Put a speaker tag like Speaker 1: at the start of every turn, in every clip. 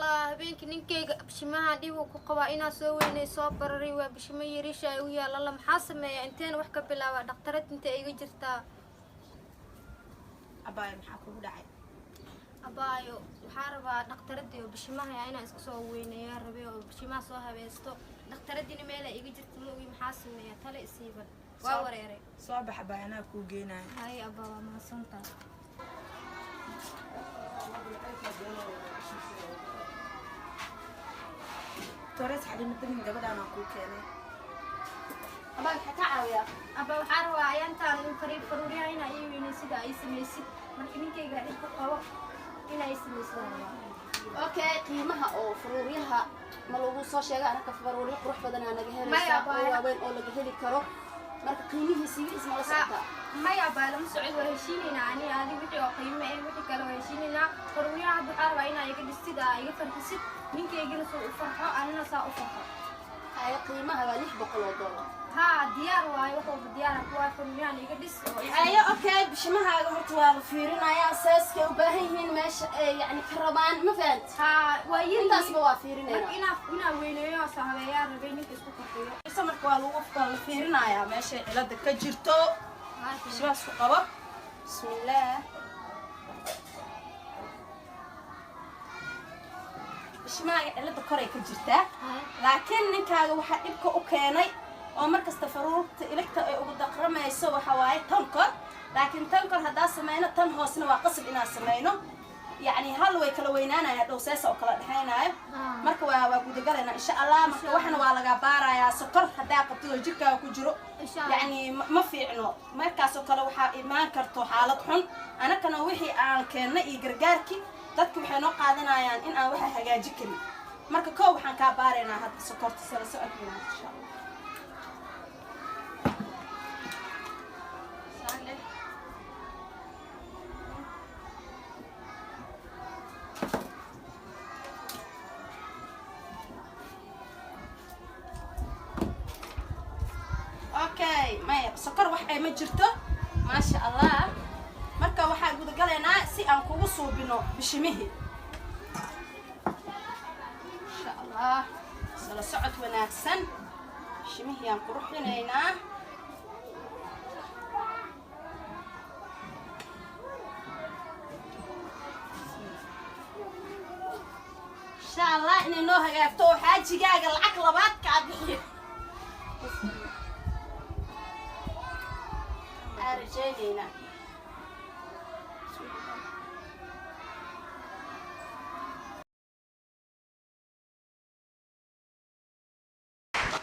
Speaker 1: Allah, habeenkii ninkeyga bishimaha dhib uu ku qabaa, inaa soo weynay, soo bararay, waa bishimo yariisha ay u yaal. Alla, maxaa sameeya? Inteen wax ka bilaaba? Dhaktarad intee iga jirtaa?
Speaker 2: Abaayo, maxaa kugu dhacay?
Speaker 1: Abaayo, waxaa rabaa dhakhtaradii oo bishimaha inaan iska soo weyneeyaa rabay oo bishimaha soo habeesto. Dhakhtaradiina meela iga jirta ma ogi. Maxaa sameeya? Tale isiiban, waa wareeray.
Speaker 2: Soo bax abaayo, anaa kuu geenaayo.
Speaker 1: Hay abaa, waa mahadsantahay.
Speaker 2: Tores Xalimadalin, gabadhaanaa kuu keenay.
Speaker 3: Abaa, maxaa kaa caawiyaa?
Speaker 1: Abaa, waxaa rabaa ayaantaan in fariir faruuryaha inaa ii weynay sida ay samaysid. Marka ninkeyga dhib ku qabo, inaa ii samaysid aan rabaa.
Speaker 3: Okay, qiimaha oo faruuryaha ma lagu soo sheega? Anaka faruuryo qurux badanaa naga
Speaker 1: Maya,
Speaker 3: helaysaa oo
Speaker 1: abaayo.
Speaker 3: waaweyn oo laga heli karo. Marka qiimihiisi wixiis ma la socotaa?
Speaker 1: Maya abaa, lama socod. Waa heshiinaynaa ani adi, wixii oo qiimo eh, wixii kale waa heshiinaynaa. Faruuryaha hadda waxaa rabaa inaa iga dhisid, aa iga farxisid, ninkaygana soo u farxo, anina saa u farxo.
Speaker 3: Haya, qiimaha waa $600.
Speaker 1: Haa, diyaar waayo, wax walba diyaar ku waay. Faruuryahan iga dhis oo
Speaker 3: Haye, okay. Bishimahaaga horta waa la fiirinayaa, seeskay u baahan yihiin, meesha ay yani ka rabaan, ma fahant?
Speaker 1: Haa, waa yar.
Speaker 3: Intaasba waa
Speaker 1: marka
Speaker 3: fiirinaynaa.
Speaker 1: Inaa weyneeyo oo soo habeeyaa rabay, ninka isku farxiyo.
Speaker 2: Isa marka waa lagu la fiirinayaa meeshay cilada ka jirto. Bishimahaas ku qabo. Bismillaah. Bishimahaaga cilada koray ka jirtaa, laakiin ninkaaga waxaa dhibka u keenay oo markasta faruurta iligta ay ugu daqramayso waxa waaye tan kor. Laakiin tan kor haddaa samayno, tan hoosna waa qasab inaan samayno. Yacni hal way kala weynaanaya, dhow seesa oo kala dhexaynaayo. Marka waa gudagalaynaa insha Allah. Marka waxana waa laga baarayaa sokor haddaa qabtid oo jirkaaga ku jiro.
Speaker 1: Insha Allah.
Speaker 2: Yacni ma fiicno markaasoo kale, waxaa imaan karto xaalad xun. Anakana wixii aan keennay iyo gargaarkii dadka waxay noo qaadanayaan in aan waxa hagaaji karin. Marka koo waxaan kaa baaraynaa hadda sokorta sala socodkeena insha Allah. Saan eh. Okay, maya, sokor wax ay ma jirto, maasha Allah. Marka waxaan gudagalaynaa si aan kugu suubino bishimihii insha Allah. Sala socod wanaagsan. Bishimihii aan qurxinaynaa. Insha Allah inay noo hagaagto oo xaajigaaga lacag labaad kaa bixiyo aan rajaynaynaa.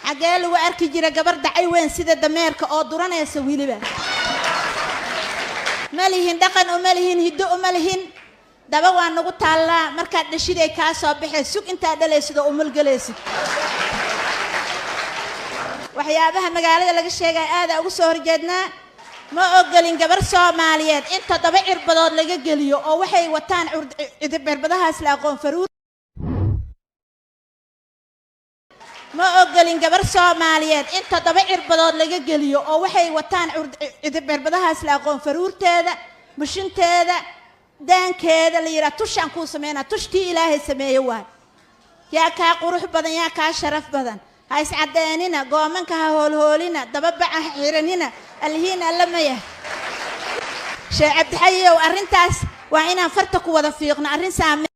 Speaker 4: Xagee lagu arki jira gabar dacay weyn sida dameerka oo duranaysa? Weliba ma lihin dhaqan, uma lihin hiddo, uma lihin daba. Waa nagu taallaa. Markaad dhashiday kaa soo baxee, sug intaad dhalaysid oo umulgelaysid. Waxyaabaha magaalada laga sheegaya aadaa ugu soo horjeednaa. Ma ogolin gabar Soomaaliyeed in 7 cirbadood laga geliyo oo waxay wataan cirbadahaas la aqoon faruur. Ma ogolin gabar Soomaaliyeed in 7 cirbadood laga geliyo oo waxay wataan cirbadahaas la aqoon, faruurteeda, mushinteeda, daankeeda la yidhaha tushaan kuu sameynaa. Tushtii Ilaahay sameeye waay. Yaa kaa qurux badan? Yaa kaa sharaf badan? Ha iscadeenina, goomanka ha hoolhoolina, dababaca ha xiranina. Alhiin alla maya. Sheekh Cabdixayow, arrintaas waa inaan farta ku wada fiiqno, arrin saame.